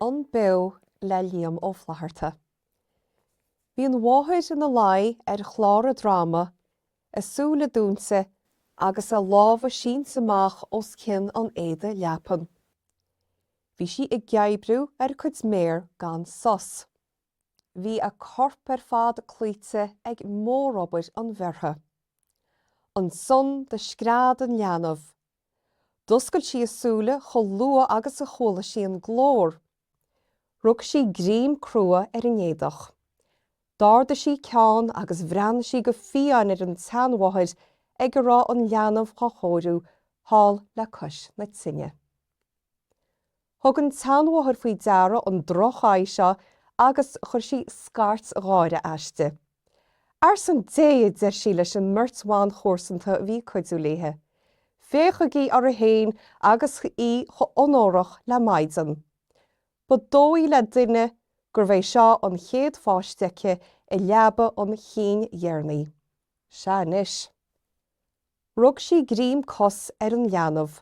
An Beo le Liam Ó Flaithearta. Bhí an mháthair ina luí ar chlár a droma, a súile dúnta agus a lámha sínte amach os cionn an éadaigh leapan. Bhí sí ag oibriú ar a cuid méar gan sos. Bhí a corp ar fad cloíte ag mórobair an bhearrtha. Ansan do scread an leanbh. D'oscail sí a súile chomh luath agus a chuala sí an glór. Rug sí greim crua ar an éadach. D'ardaigh sí ceann agus bhreathnaigh sí go fiáin ar an tseanmháthair ag a raibh an leanbh dhá chóiriú thall le cois na tine. Thug an tseanmháthair faoi deara an droch-aghaidh seo agus chuir sí scairt gháire aisti. Ar son Dé, a deir sí leis an mbeirt bhan chomharsanta a bhí ag cuidiú léithe, féachaigí uirthi féin agus í chomh onórach le maighdean. Ba dóigh le duine gurbh é seo an chéad pháiste aici i leaba an chinn dheireanaigh. Sea anois. Rug sí greim cos ar an leanbh.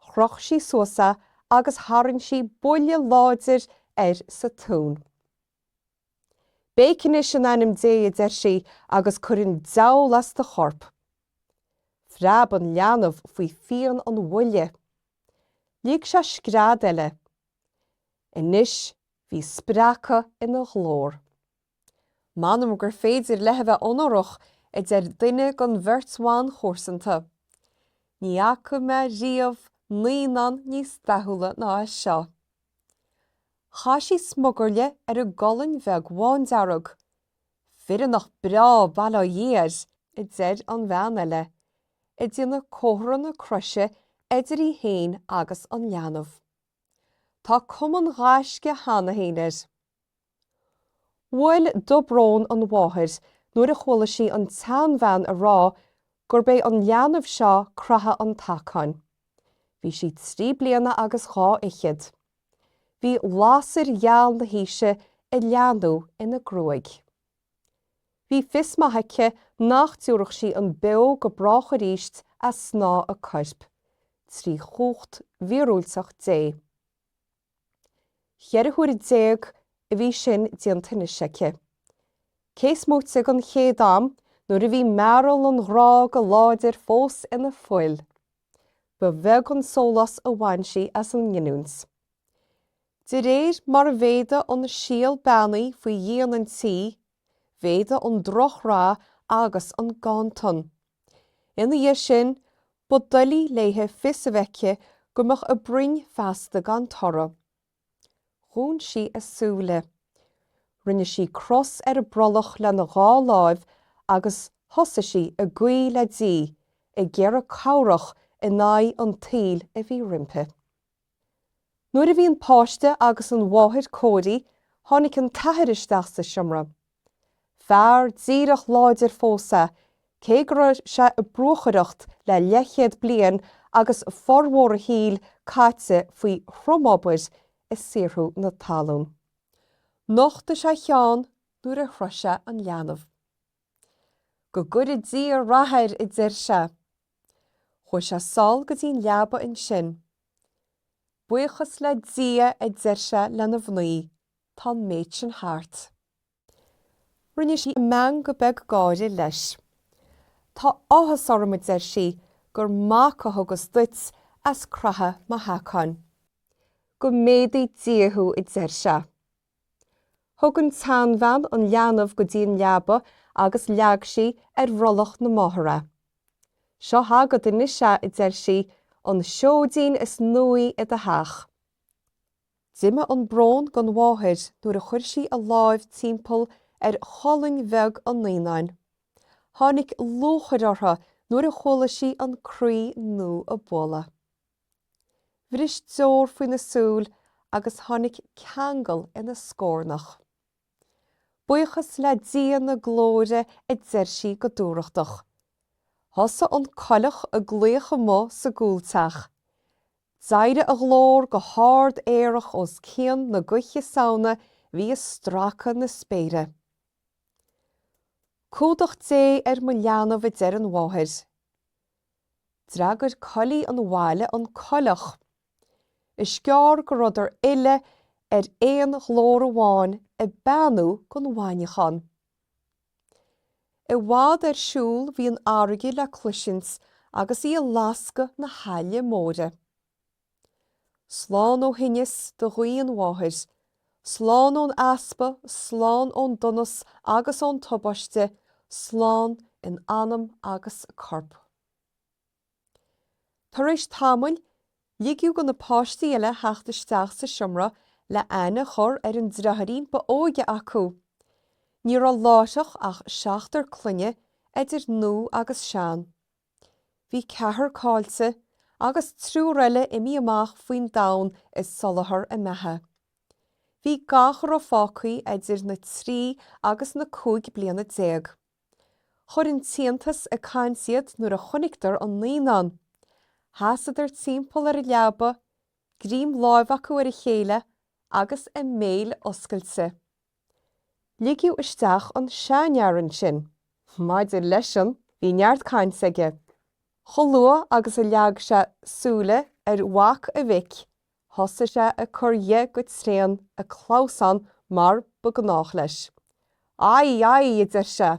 Chroch sí suas é agus tharraing sí buille láidir air sa tóin. Béic anois in ainm Dé, a deir sí, agus cuir an diabhal as do chorp. Phreab an leanbh faoi phian an bhuille. Lig sé scread eile. Anois bhí spreacadh ina ghlór. M'anam gur féidir léi a bheith onórach, a deir duine den bheirt bhan chomharsanta. Ní fhaca mé riamh naíonán níos dathúla ná é seo. Chaith sí smugairle ar an gcolainn bheag bhándearg. Fireannach breá, bail ó Dhia air, a deir an bhean eile, ag déanamh comhartha na croise idir í féin agus an leanbh. Tá cuma an ghaisce cheana féin air. Bhuail dobrón an mháthair nuair a chuala sí an tseanbhean a rá gurb é an leanbh seo creathadh an tsacáin. Bhí sí trí bliana agus dhá fhichead. Bhí lasair gheal na haoise ag leathnú ina gruaig. Bhí fios maith aici nach dtiúrfadh sí an beo go brách aríst as snáth a coirp, trí chumhacht mhíorúilteach Dé. 14 huaire a bhí sin déanta anois aici. Cé is móite den chéad am nuair a bhí mearbhall an ghrá go láidir fós ina fuil. Ba bheag an sólás a bhain sí as an nginiúint. De réir mar a mhéadaigh an síol beannaí faoi dhíon an tí, mhéadaigh an drochrath agus an ganntan. Ina dhiaidh sin, ba doiligh léithe fios a bheith aici go mbeadh a broinn feasta gan toradh. Dhún sí a súile. Rinne sí cros ar a brollach lena dhá láimh agus thosaigh sí ag guí le Dia, ag iarraidh cabhrach in aghaidh an tsaoil a bhí roimpi. Nuair a bhí an páiste agus an mháthair cóirithe, tháinig an t-athair isteach sa seomra. Fear díreach láidir fós é, cé go raibh sé ag bruachaireacht le leathchéad bliain agus formhór a shaoil caite faoi thromobair ag saothrú na talún. Nochtaigh sé a cheann nuair a shroich sé an leanbh. Go gcuire Dia rath air, a deir sé. Chuaigh sé sall go dtí'n leaba ansin. Buíochas le Dia, a deir sé lena mhnaoi, tá an méid sin thart. Rinne sí meangadh beag gáire leis. Tá áthas orm, a deir sí, gur mac a thugas duit as creathadh mo sheacáin. Go méadaí Dia thú, a deir sé. Thug an tseanbhean an leanbh go dtí an leaba agus leag sí ar bhrollach na máthar é. Seo agat anois é, a deir sí, an seoidín is nuaí i do theach. D'imigh an brón gon mháthair nuair a chuir sí a láimh timpeall ar cholainn bheag an naíonáin. Tháinig lúchair uirthi nuair a chuala sí an croí nua ag bualadh. Bhris deor faoina súil agus tháinig ceangal ina scornach. Buíochas le Dia na glóire a deir sí go dúthrachtach. Thosaigh an coileach ag glaoch amuigh sa gcúlteach. D'éirigh a ghlór go hard aerach os cionn na gaoithe Samhna a bhí ag stracadh na spéire. Cumhdach Dé ar mo leanbh a deir an mháthair. D'fhreagair coiligh an bhaile an coileach. Is gearr go rabhadar uile Ar aon ghlór amháin ag beannú gon bhainneachán. I bhfad ar siúl bhí an fharraige le cloisint agus í ag lascadh na haille móire. Slán ó thinneas do ghuí an mháthair, slán ón easpa, slán ón donas agus ón tubaiste, slán in anam agus corp. Tar éis tamaill, ligeadh do na páistí eile theacht isteach sa seomra le aithne a chur ar an driotháirín ba óige acu. Ní raibh láithreach ach seachtar clainne, idir nua agus sean. Bhí ceathrar caillte agus triúr eile imithe amach faoin domhan i soláthar a mbeatha. Bhí gach a raibh fágtha idir na trí agus na 15 bliana. Chuir an t-iontas ag caint iad nuair a chonaiceadar an naíonán. Sheasadar timpeall ar an leaba, greim láimh acu ar a chéile agus a mbéil oscailte. Ligeadh isteach an seanfhear ansin. Maidir leisean, bhí neart cainte aige. Chomh luath agus a leag sé súile ar mhac a mhic, Thosaigh sé ag cur dhe go tréan ag clamhsán mar ba gnách leis. Aghaidh! Aghaidh! a deir sé,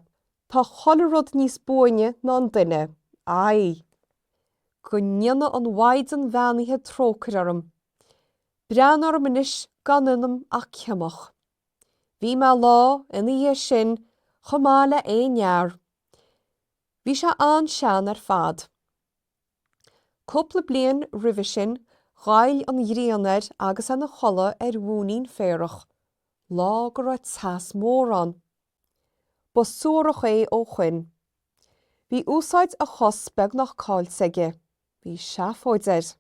tá chuile rud níos buaine ná an duine. Aghaidh! Go ndéana an Mhaighdean Bheannaithe trócaire orm. Breathnaigh orm anois gan ionam ach ciomach. Bhí mé lá ina dhiaidh sin chomh maith le aon fhear. Bhí sé an-sean ar fad. Cúpla bliain roimhe sin, ghoill an ghrian air agus é ina chodladh ar mhúinín féarach, lá go raibh teas mór ann. Ba suarach é ó shoin. Bhí úsáid a chos beagnach caillte aige. Bhí seafóid air.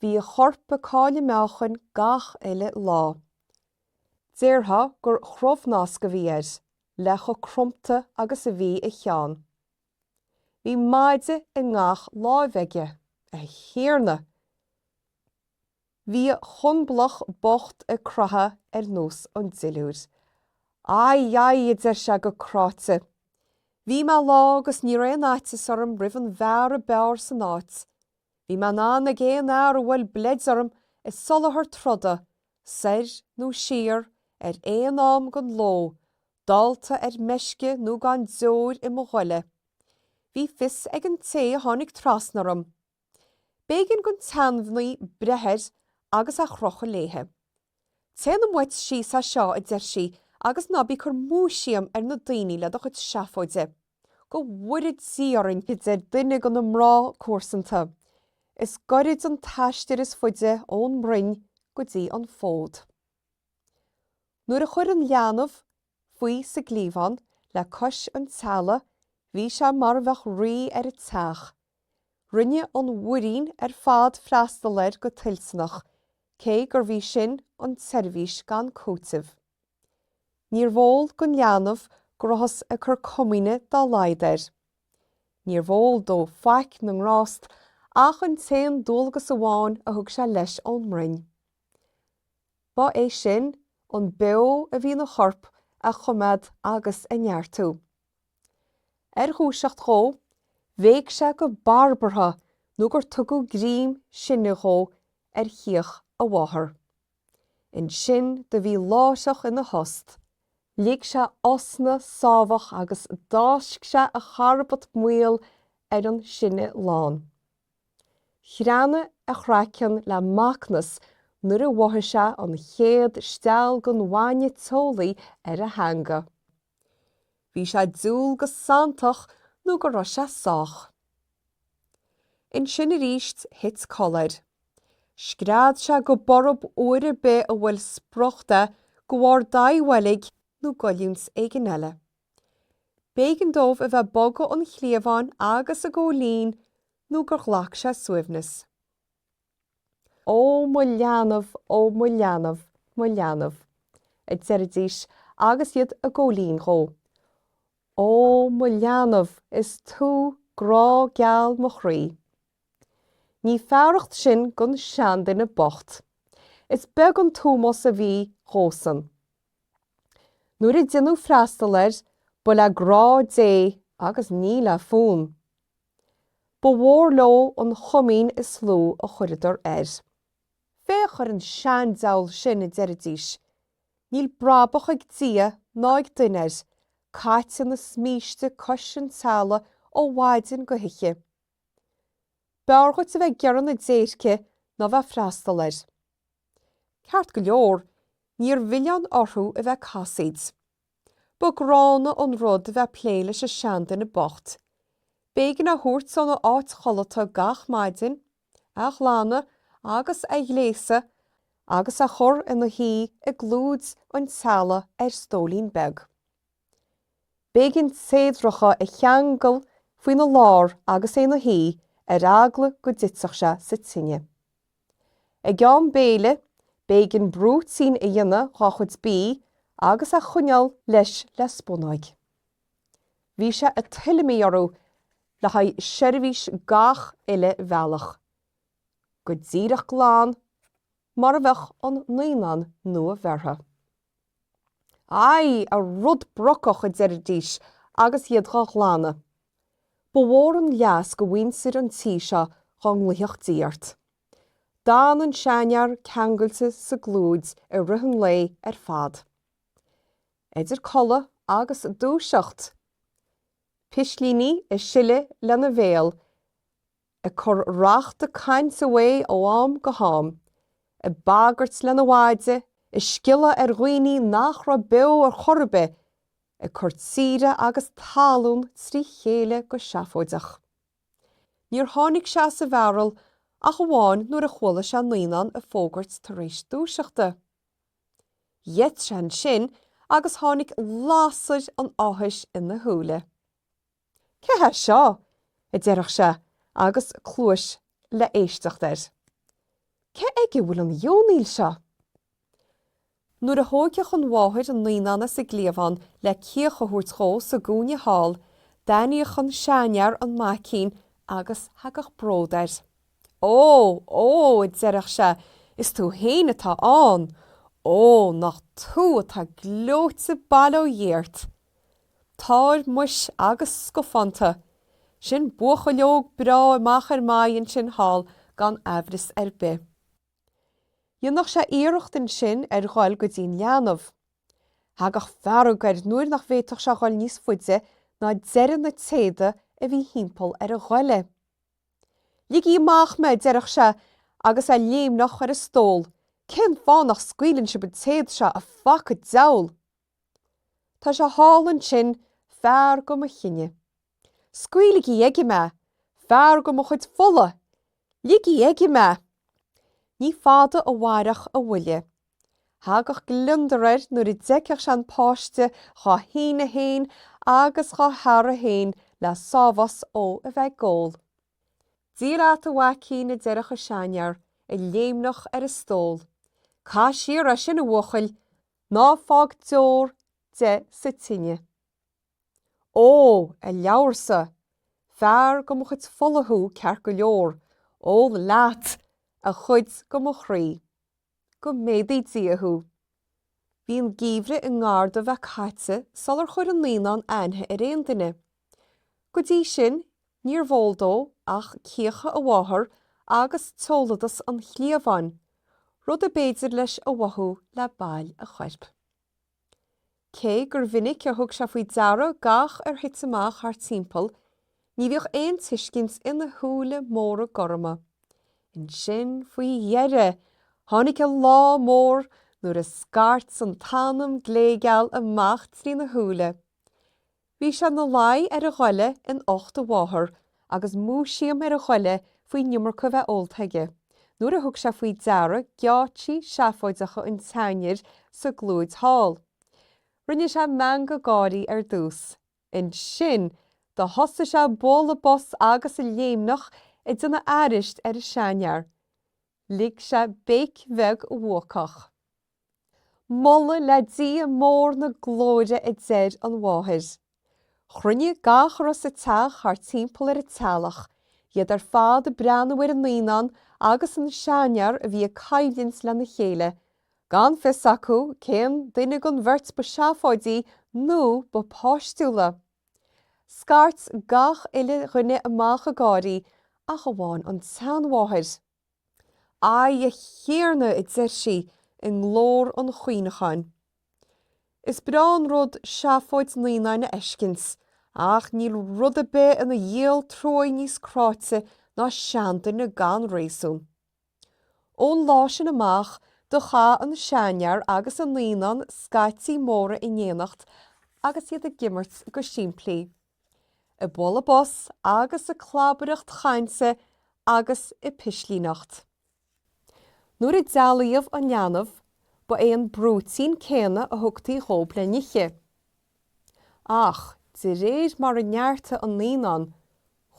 Bhí a chorp ag cailleadh meáchain gach uile lá. Déarfá gur chrobhnasc a bhí air, le chomh cromta agus a bhí a cheann. Bhí maide i ngach láimh aige. A Thiarna! Bhí a chonblach bocht ag croitheadh ar nós an duilliúir. Aghaidh, aghaidh, a deir sé go cráite. Bhí mé lá agus ní raibh aon fhaitíos orm roimh an bhfear a b'fhearr san áit. Bhí mé in ann ag aon fhear a bhuail bleid orm ag soláthar troda, soir nó siar, ar aon am den ló, dálta ar meisce nó gan deoir i mo ghoile. Bhí fios ag an té a tháinig trasna orm. B'éigean don tseanmhnaoi breith air agus é chrochadh léithe. Téanam uait síos as seo, a deir sí, agus ná bí ag cur múisiam ar na daoine le do chuid seafóide. Go bhfóire Dia orainn, a deir duine de na mná comharsanta, is goirid an t-aistear is faide ón mbroinn go dtí an fód. Nuair a chuir an leanbh faoi sa gcliabhán le cois an teallaigh bhí sé mar a bheadh rí ar an teach. Rinne an mhuirín ar fad freastal air go toilteanach, cé gurbh í sin an tseirbhís gan cúiteamh. Níorbh eol don leanbh go rabhthas ag cur comaoine dá laghad air. Níorbh eol dó faic na ngrást ach an t-aon dualgas amháin a thug sé leis ón mbroinn. Ba é sin an beo a bhí ina chorp a choimeád agus a neartú. Ar dhúiseacht dhó, bhéic sé go barbartha nó gur tugadh greim sine dhó ar chíoch a mháthar. Ansin do bhí láithreach ina thost. Lig sé osna sámhach agus d'fháisc sé a charbad maol ar an sine lán. Chreathnaigh a chraiceann le macnas nuair a mhothaigh sé an chéad steall den bhainne teolaí ar a theanga. Bhí sé diúl go santach nó go raibh sé sách. Ansin arís thit codladh air. Scread sé go borb uair ar bith a bhuail sprocht é de bharr dagh-bhoilg nó goilliúint éigin eile. B'éigean dóibh a bheith ag bogadh an chliabháin agus a góilín nó gur ghlac sé suaimhneas. Ó mo leanbh, ó mo leanbh, mo leanbh, a deiridís agus iad ag góilín dhó. Ó mo leanbh, is tú grá geal mo chroí. Ní fearacht sin don seanduine bocht. Is beag an t-ómós a bhí dhósan. Nuair a deineadh freastal air, ba le grá Dé agus ní le fonn. Ba mhór leo an chomaoin is lú a chuireadar air. Féach ar an seandiabhal sin, a deiridís. Níl brabach ag Dia ná ag duine air, caite ina smíste cois an teallaigh ó mhaidin go hoíche. B'fhearr dhuit a bheith ag iarraidh na déirce ná bheith ag freastal air. Ceart go leor, níor mhilleán orthu a bheith ag casaoid. Ba gránna an rud a bheith ag plé leis an seanduine bocht. B'éigean é a thabhairt óna áit chodlata gach maidin, a ghlanadh agus a ghléasadh agus a chur ina shuí i gclúid an teallaigh ar stóilín beag. B'éigean téadracha a cheangal faoina lár agus é ina shuí ar eagla go dtitfeadh sé sa tine. Ag am béile, b'éigean brúitín a dhéanamh dhá chuid bídh agus é a choinneáil leis le spúnóig. Bhí sé ag tuilleamaí orthu le haghaidh seirbhís gach uile bhealach, go díreach glan mar a bheadh an naíonán nua-bheirthe. Aghaidh, a rud brocach, a deiridís agus iad dhá ghlanadh. Ba mhór an leas go mhuintir an tí seo dhá nglaoifeadh Dia ort. D'fhan an seanfhear ceangailte sa gclúid i rith an lae ar fad. Idir codladh agus dúiseacht. Pislíní ag sileadh lena bhéal ag cur rachta cainte uaidh ó am go ham, ag bagairt lena mhaide, ag sciolladh ar dhaoine nach raibh beo ar chor ar bith, ag cur tíre agus talún trí chéile go seafóideach. Níor tháinig sé as a mhearbhall ach amháin nuair a chuala sé an naíonán ag fógairt tar éis dúiseachta. Gheit sé ansin agus tháinig lasair an áthais ina shúile. Cé hé seo? a déarfadh sé agus cluais le éisteacht air. Cé aige a bhfuil an gheonaíl seo? Nuair a thóigfeadh an mháthair an naíonán as an gcliabhán le cíoch a thabhairt dhó sa gcúinne thall, d'aithníodh an seanfhear an maicín agus thagadh bród air. Ó, ó, a déarfadh sé, is tú fhéin atá ann! Ó, nach tú atá gleoite bail ó Dhia ort! Táir muis agus scafánta! Sin buachaill óg breá amach ar m'aghaidh ansin thall gan aimhreas ar bith. Dhéanfadh sé iarracht ansin ar ghoil go dtí'n leanbh. Thagadh fearg air nuair nach bhféadfadh sé ghoil níos faide ná deireadh na téada a bhí thimpeall ar a ghoile. Ligigí amach mé, a déarfadh sé agus é léimneach ar an stól, cén fáth nach scaoileann sibh an téad seo, a phaca diabhal? Tá sé thall ansin, fear go mo chine. Scaoiligí aige mé, fear go mo chuid fola! Ligí aige mé! Ní fada a mhairfeadh a bhuille. Thagadh gliondar air nuair a d'fheicfeadh sé an páiste dhá shíneadh fhéin agus dhá shearradh fhéin le sámhas ó a bheith ag ól. Dia leat, a mhaicín, a déarfadh an seanfhear, ag léimneach ar an stól. Caith siar é sin, a bhuachaill, Ná fág deoir de sa tine. Ó, a leabharsa! Fear go mo chuid fola thú ceart go leor, ól leat, a chuid go mo chroí. Go méadaí Dia thú. Bhí an geimhreadh i ngar do bheith caite sular chuir an naíonán aithne ar aon duine. Go dtí sin, níorbh eol dó ach cíocha a mháthar agus teoladas an chliabháin, rud ab fhéidir leis a mhothú le baill a choirp. Cé gur mhinic a thug sé faoi deara gach ar thit amach thart timpeall, ní bhíodh aon tuiscint ina shúile móra gorma. Ansin, faoi dheireadh, tháinig an lá mór nuair a scairt an t-anam gléigeal amach trína shúile. Bhí sé ina luí ar a ghoile in ucht a mháthar agus múisiam ar a ghoile faoin iomarca a bheith ólta aige, nuair a thug sé faoi deara geáitsí seafóideacha an tseanfhir sa gclúid thall. Rinne sé meangadh gáirí ar dtús. Ansin, do thosaigh sé ag bualadh bos agus ag léimneach ag déanamh aithris ar an seanfhear. Lig sé béic bheag bhuacach. Moladh le Dia mór na glóire a deir an mháthair. Chruinnigh gach a raibh sa teach thart timpeall ar an teallach, iad ar fad ag breathnú ar an naíonán agus an seanfhear a bhí ag coimhlint lena chéile, gan fios acu cén duine den bheirt ba seafóidí nó ba páistiúla. Scairt gach uile dhuine amach ag gáirí ach amháin an tseanmháthair. Aghaidh a Thiarna, a deir sí i nglór an chaoineacháin. Is breá an rud seafóid naíonáin a fheiscint, ach níl rud ar bith ina dhíol truaighe níos cráite ná seanduine gan réasún. Ón lá sin amach do chaith an seanfhear agus an naíonán scaití móra in éineacht agus iad ag imirt go simplí. Ag bualadh bos agus ag clabaireacht chainte agus ag pislíneacht. Nuair a dealaíodh an leanbh, ba é an brúitín céanna a thugtaí dhób le n-ithe. Ach de réir mar a neartaigh an naíonán,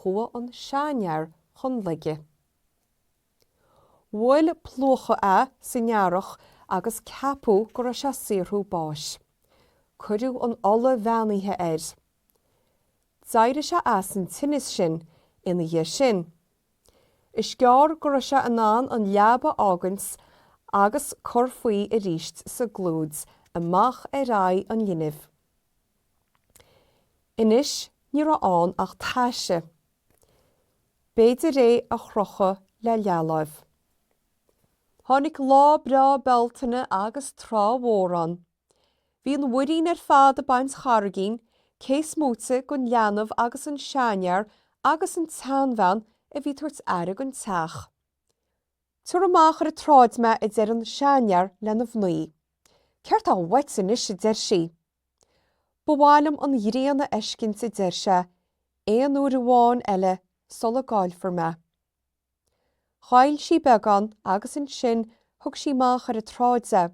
chuaigh an seanfhear chun laige. Bhuail plúchadh é san earrach agus ceapadh go raibh sé ag saothrú báis. Cuireadh an ola bheannaithe air. D'éirigh sé as an tinneas sin ina dhiaidh sin. Is gearr go raibh sé in ann an leaba a fhágaint agus cur faoi aríst sa gclúid amach ar aghaidh an linbh. Anois ní raibh ann ach taise. B'fhéidir é a chrochadh le leathláimh. Tháinig lá breá Bealtaine agus trá mhór ann. Bhí an mhuirín ar fad ag baint charraigín, cés móite den leanbh agus an seanfhear agus an tseanbhean a bhí ag tabhairt aire don teach. Tabhair amach ar an tsráid mé a deir an seanfhear lena mhnaoi. Céard tá uait anois a deir sí. Ba mhaith liom an ghrian a fheiscint a deir sé, aon uair amháin eile sula gcaillfear mé. Ghoill sí beagán agus ansin thug sí amach ar an tsráid é.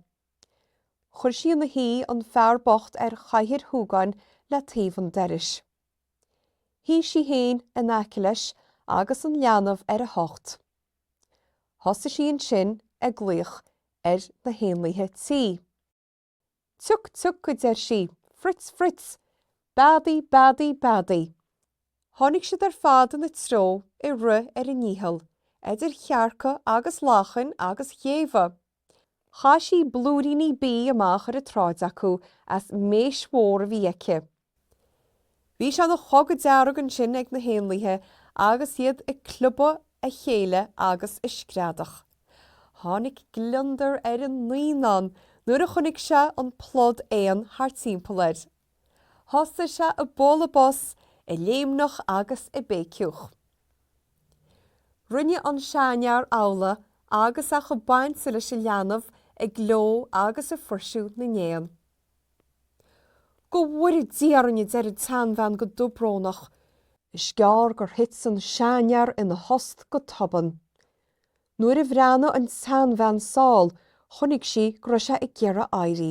Chuir sí ina shuí an fear bocht ar chathaoir shúgáin le taobh an dorais. Shuigh sí féin in aice leis agus an leanbh ar a hucht. Thosaigh sí ansin ag glaoch ar na héanlaithe tí. Tioc, tioc, a deir sí, frit, frit, beadaí, beadaí, beadaí. Tháinig siad ar fad ina treo ag rith ar a ndícheall, idir chearca agus lachain agus ghéabha. Chaith sí blúiríní bídh amach ar an tsráid acu as méis mhór a bhí aici. Bhí sé ina chogadh dearg ansin ag na héanlaithe agus iad ag cliobadh a chéile agus ag screadach. Tháinig gliondar ar an naíonán nuair a chonaic sé an plód éan thart timpeall air. Thosaigh sé ag bualadh bos, ag léimneach agus ag béiciúch. Rinne an seanfhear amhlaidh agus é chomh bainte leis an leanbh ag gleo agus ag fuirseadh na n-éan. Go bhfóire Dia orainn, a deir an tseanbhean go dubhbrónach. Is gearr gur thit an seanfhear ina thost go tobann. Nuair a bhreathnaigh an tseanbhean sall chonaic sí go raibh sé ag iarraidh éirí.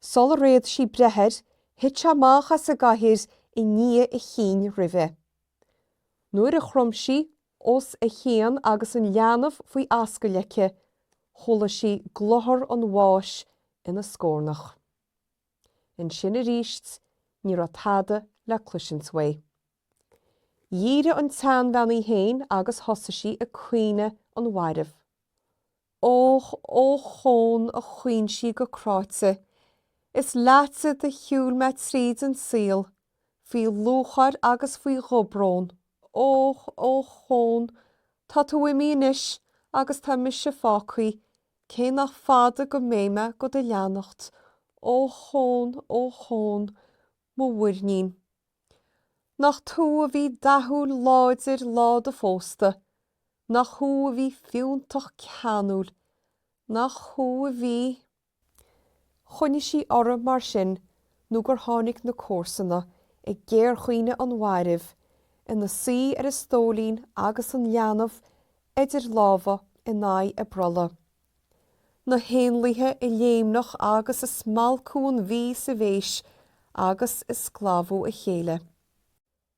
Sular fhéad sí breith air, thit sé amach as an gcathaoir i ndiaidh a chinn roimhe. Nuair a chrom sí os a chionn agus an leanbh faoi ascaill aici, chuala sí glothar an bháis ina scornach. Ansin aríst ní raibh tada le cloisint uaidh. Dhírigh an tseanbhean í féin agus thosaigh sí ag caoineadh an mhairbh. Óch, a Chon, a chaoin sí go cráite, is leatsa do shiúil mé tríd an saol, faoi lúcháir agus faoi dhubhbrón. Óch, a Chon, tá tú imithe anois agus tá mise fágthaí Cé nach fada go mbeidh mé go do leanacht, ó Chon, ó Chon, mo mhuirnín. Nach tú a bhí dathúil láidir lá do phósta, nach thú a bhí fiúntach ceanúil, nach thú a bhí. Choinnigh sí uirthi mar sin nó gur tháinig na comharsana, ag géarchaoineadh an mhairbh, ina suí ar a stóilín agus an leanbh idir lámha in aghaidh a brollaigh. Na héanlaithe ag léimneach agus ag smalcú an bhídh sa mhéis agus ag sclamhadh a chéile.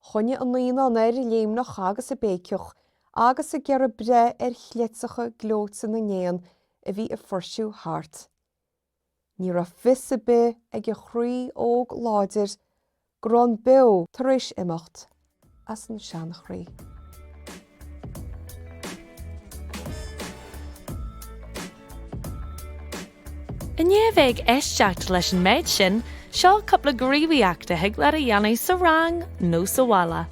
Choinnigh an naíonán air ag léimneach agus ag béiceach agus ag iarraidh breith ar chleiteacha gleoite na n-éan a bhí ag fuirseadh thart. Ní raibh fios ar bith ag a chroí óg láidir go raibh an beo tar éis imeacht as an seanchroí. I ndiaidh a bheith ag éisteacht leis an méid sin, seo cúpla gníomhaíocht a thig leat a dhéanamh sa rang nó sa bhaile.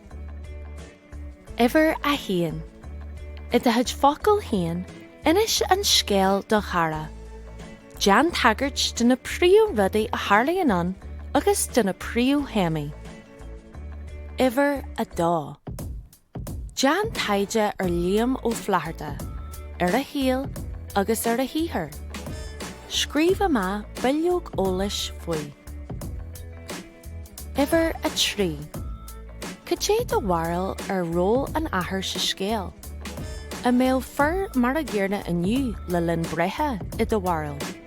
Uimhir 1. I do chuid focal féin. Inis an scéal do chara. Déan tagairt do na príomhrudaí a tharlaíonn ann agus do na príomhthéamaí. Uimhir 2. Déan taighde ar Liam Ó Flaithearta, ar a shaol agus ar a shaothar. Scríobh amach bileog eolais faoi. Uimhir 3. Cad é do bharúil ar ról an athar sa scéal? An mbeadh fir mar an gcéanna inniu le linn breithe, i do bharúil?